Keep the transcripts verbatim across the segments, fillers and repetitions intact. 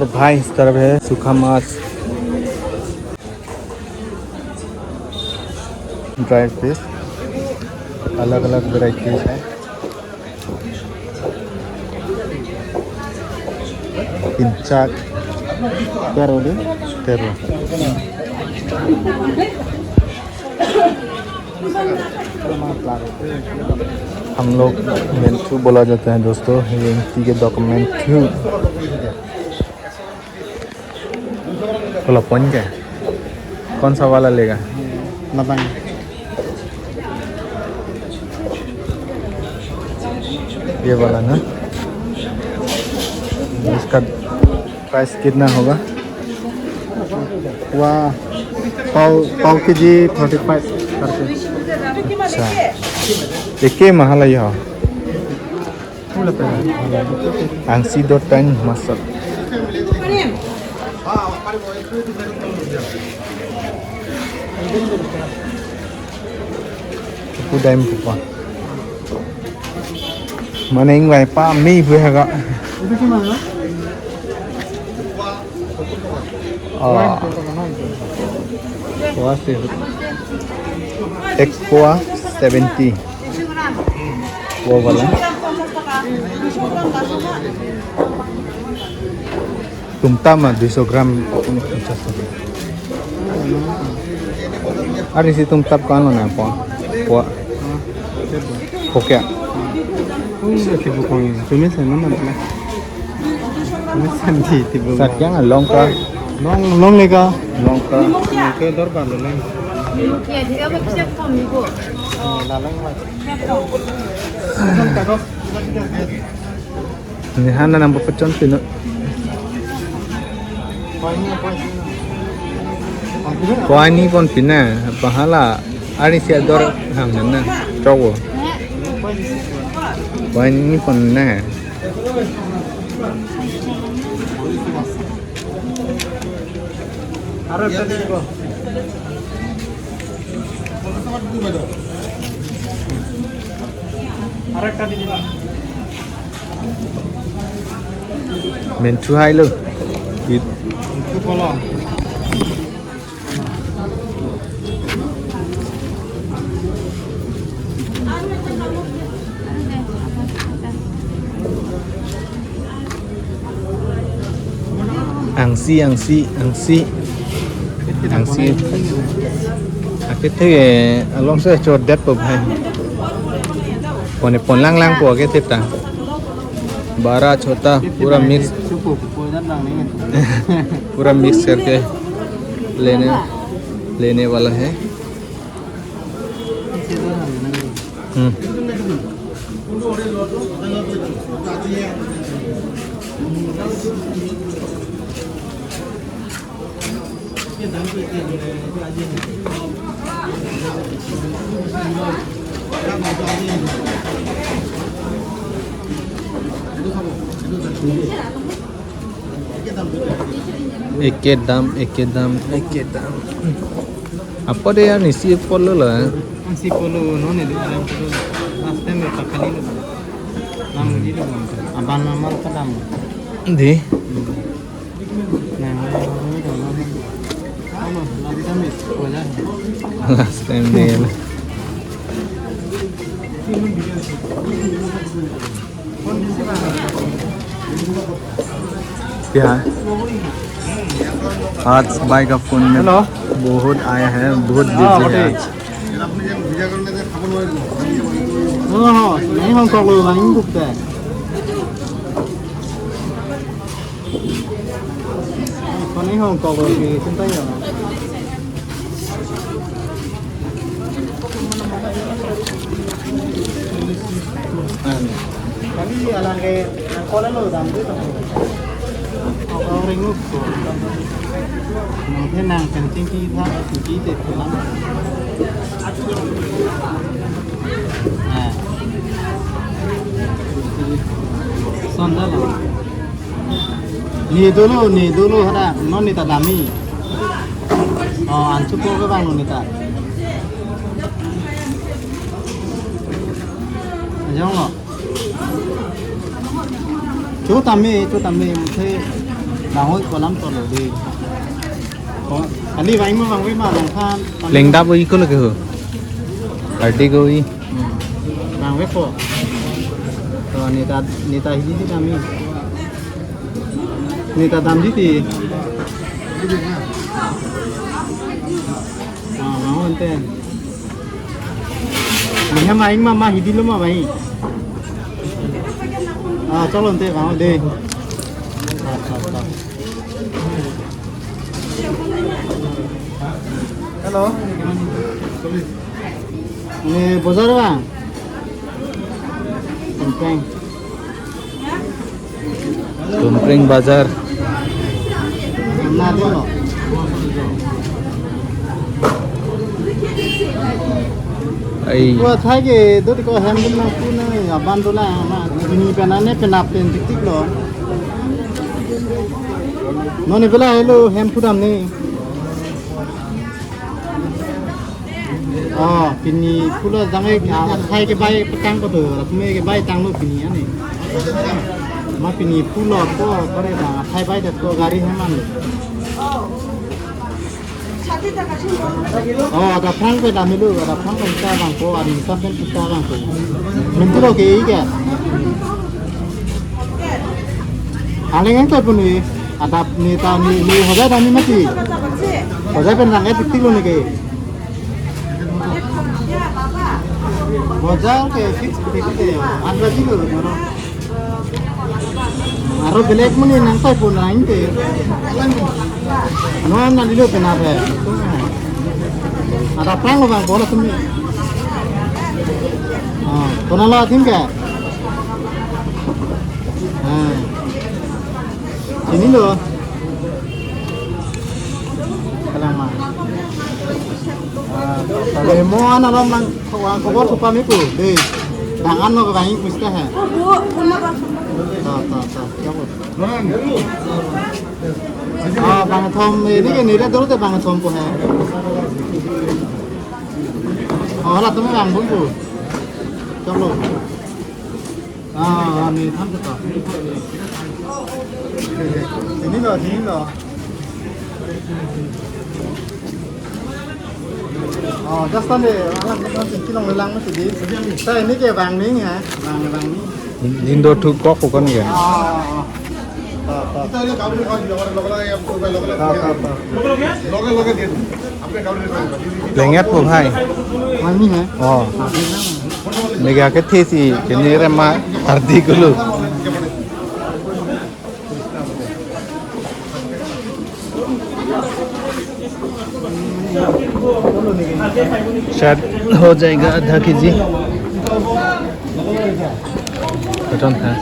और भाई, इस तरफ है सूखा माछ, ड्राई फिश, अलग अलग वेराइटीज है। Kincak. Tero de? Tero. हम लोग मेंथू बोला जाता है दोस्तों, ये एमपी के डॉक्यूमेंट। Kalau pon kya? कौन सा वाला लेगा? Labang. ये वाला ना? इसका प्राइस कितना होगा? Wa, pav, pav kg thirty five karke. Acha. Eke mahal hai ho. Angsi dotang masak. Kudaim kupa. Mane ingvai pa mi bu haga. Itu gimana? Oh. Wah sih. Aqua seventy. Wow, wala. Tumtap ma dui so gram. Ari si tumtap ko-an lo na po? Po. Po kya? Ui, tibu kong ini. Cuma saya mana mana. Cuma sandi tibu. Sat kya nga long ka? Long, long lega. Long ka. Ke dor ba lo leng. Oh, la leng ma. Ni hana nang pachon pino. Ko ani pon pina, pahala, ari si ador ham na, chowo. Ko ani pon na. Menthu hai lo. It. Menthu polo. Angsi, angsi, angsi. Angsi. Akethe along se chodet po bhai. Pone pon lang lang po akethe ta. Bada chota pura mix. पूरा मिक्स करके लेने लेने वाला है। हम्म। Ekedam, ekedam, ekedam. Apa dia ni si polo la? Si polo, non ni dua polo. Last time ya pakali lo. Nam di lo. Aban namal kadam. Di? Nah, ini dong, nama. Sama, last time ya, polo. Last time dia. क्या है? आज भाई का फोन में हेलो। बहुत आया है, बहुत हाँ, बिजी है बताइए। आज। हाँ, हाँ, नहीं, हम कर लो, नहीं रुकता है। नहीं, हम कर लो, ये चिंता ही है। Kami alang ke nangkol lo dam tu. Ako ringu ko. Nang khe nang kencing ki tha ki te pulang. Ah. Sandal. Ni dolo, ni dolo hada, non ni ta dami. Oh, ansu po ke bang non ni ta. Ajong lo. Cho tame, cho tame, muthe. Bang hoi kolam tolo de. Ko, kali bang ma bang hoi ma bang khan. Lengdap oi ko lake ho. Ardi ko oi. Hmm. Bang hoi ko. To neta neta hidi di kami. Neta dam di ti. Ah, bang hoi ante. Bang ma ing ma ma hidi lo ma bang. Ah, chalo ante bang hoi de. Ah, ah, ah. Hello. Ne bojar bang. Tumpreng. Tumpreng Bazar. Na de lo. Ai. Ko thai ke do ko hem dun na ku na aban do na ma. Ini pena ne pena pen tik tik lo. Non ne pela helo hem pudam ne. Oh, pini pulo jang ek, ah, athai ke bai petang ko tu, rakme ke bai tanglo pini ani. Ma pini pulo ko kore da, athai bai da ko gari heman lo. Oh, ada phrang pe da melu, ada phrang pe ta bang ko, ada insan pen ta bang ko. Mentu lo ke ike. Aleng ang ta puni, ada ni ta ni, ni hoja ta ni mati. Hoja pen rang e tik tik lo ni ke. Bojar ke fix ke ke, andra kilo lo, no? Aro belek muni nang tai pun lain te. Non na lilo kena pe. Ada pang lo bang bola semi. Ah, kona lo atin ke? Ah. Sini lo. Kalang ma. Ah, kalau mau anak lo mang, kau kau bawa supa miku, deh. Tangan lo kau ingin mesti ha. Oh, bu, bu na bang. Ta, ta, ta. Ya, bu. Ah, bang thom, ini kan ini dulu teh bang thom ko ha. Oh, lah tu bang bun ko. Chalo. Ah, ini tham tu. Ini lo, ini lo. Oh, just tadi, alam kita sih kilo ngelang masih di. Saya ini ke bang ning ha, bang bang ning. Indo thu kok bukan ya? Ah, ah, ah. Ah, ah. Ah, ah, ah. Lenget po hai. Mami hai. Oh. Mega ke thesi kene re ma ardi kulu. शायद हो जाएगा आधा KG. Kacang ha.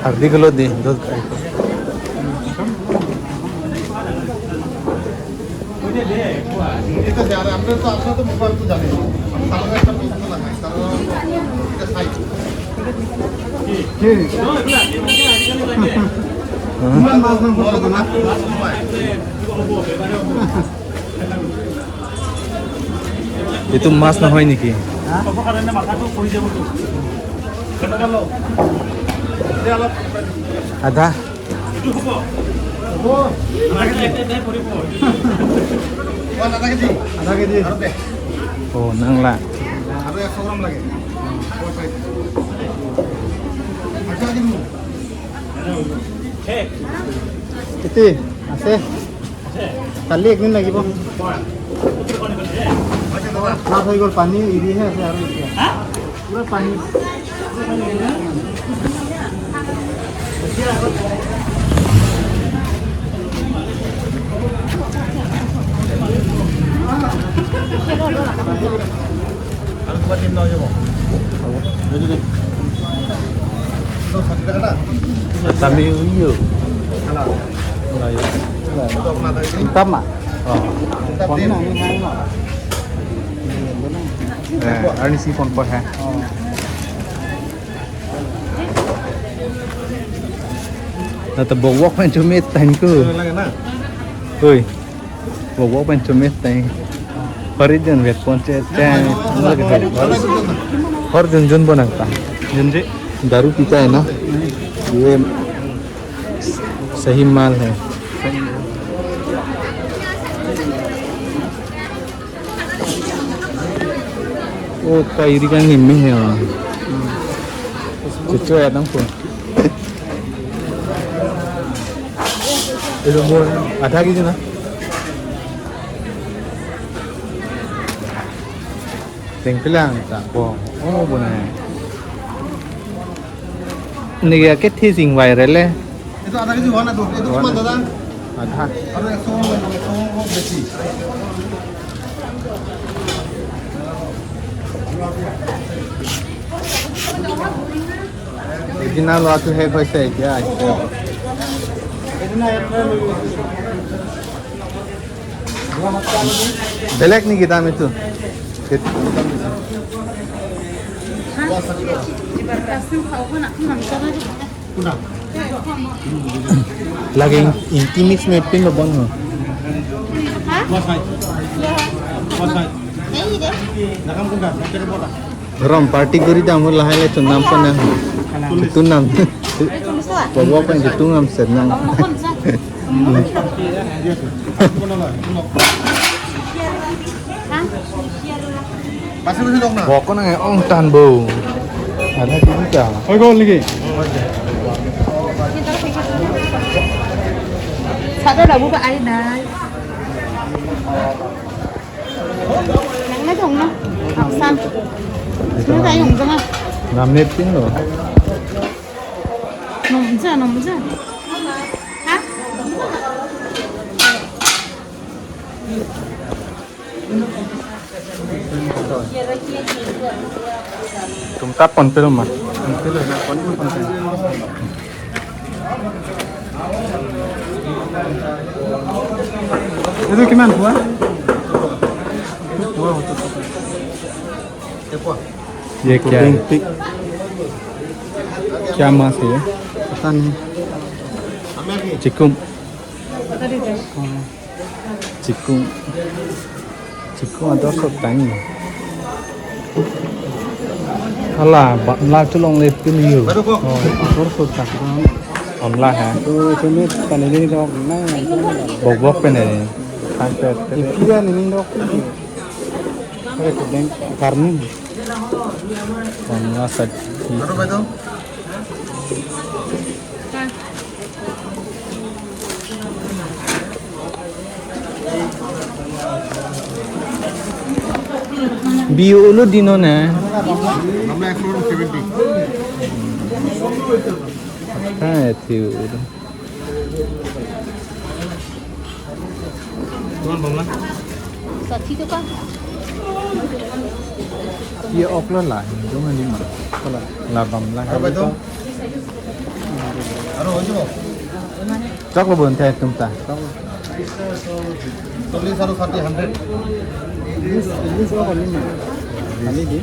Ardi kilo di, dot kai. Itu mas na hoy niki? Ada. Ada ke di? Oh, nang la. Iti, ase. Kali ek din lagibo. Mas hoi gol pani iri he ase aru iti. Pura pani. Kami uyo. Tama. Oh. Phone na ni hai ma. Eh, ani si phone pa hai. Oh. Na ta bok bok pen chumi thank you. Lagi na. Oi. वो वो पंचमी तय। हर एक जन वेट पहुंचे तय। हर जन जन बना था। जन जी। दारू पीता है ना? ये सही माल है। Oh, kairi kan nimi hai, ah. Cucu ya tang pun. Itu mau ada gitu na? Tingpilang tak, bo. Oh, bo na. Neke thesing viral le. এইটো আধা কেজি হোৱা নাই তো। এইটো কিমান দাদা? আধা। আৰু একশ গ্ৰাম, একশ গ্ৰাম বেছি। Original লোৱাটো শেষ হৈছে, এতিয়া আহিছে। বেলেগ নেকি দাম এইটো? Lagi in-, inti mix mepin lo bon ho. Rom party guri dam ho lahai le tunam pon na. Tunam. Bawa apa yang tunam senang. Bokon ang ong tan bo. Ada kita. Oi, gol lagi. Satu lagu Pak Aina. Nang na dong na. Aksan. Sino tayo yung dama? Namit din lo. Nom ja, nom ja. Ha? Tum tap pon pelo ma. Pon pelo na, pon pon pon. Itu gimana, Pak? Wah, itu. ये क्या है? क्या माछ है ये? पता नहीं। चिकुम। Chikum. Chikum ador sot tani. Hala, ba-, la chulong le pin yu. Oh, ador sot tak. Amla ha. Tu chumi pani ni dok na. Bok bok pen ni. Kan pet. Ipi ya ni dok. Kare kudeng karni. Amla sat. Biu ulu dino na. Gamla ekso seventy. Hai, tiu ulu. Tuan bang lah. Sati tu kan? Iya, ok lo lah. Jangan lima. Kalau lah bang lah. Apa itu? Aro, ojo. Chok lo bon the tum ta. Cholish aro sati hundred. English, English lo kali na. Kali di.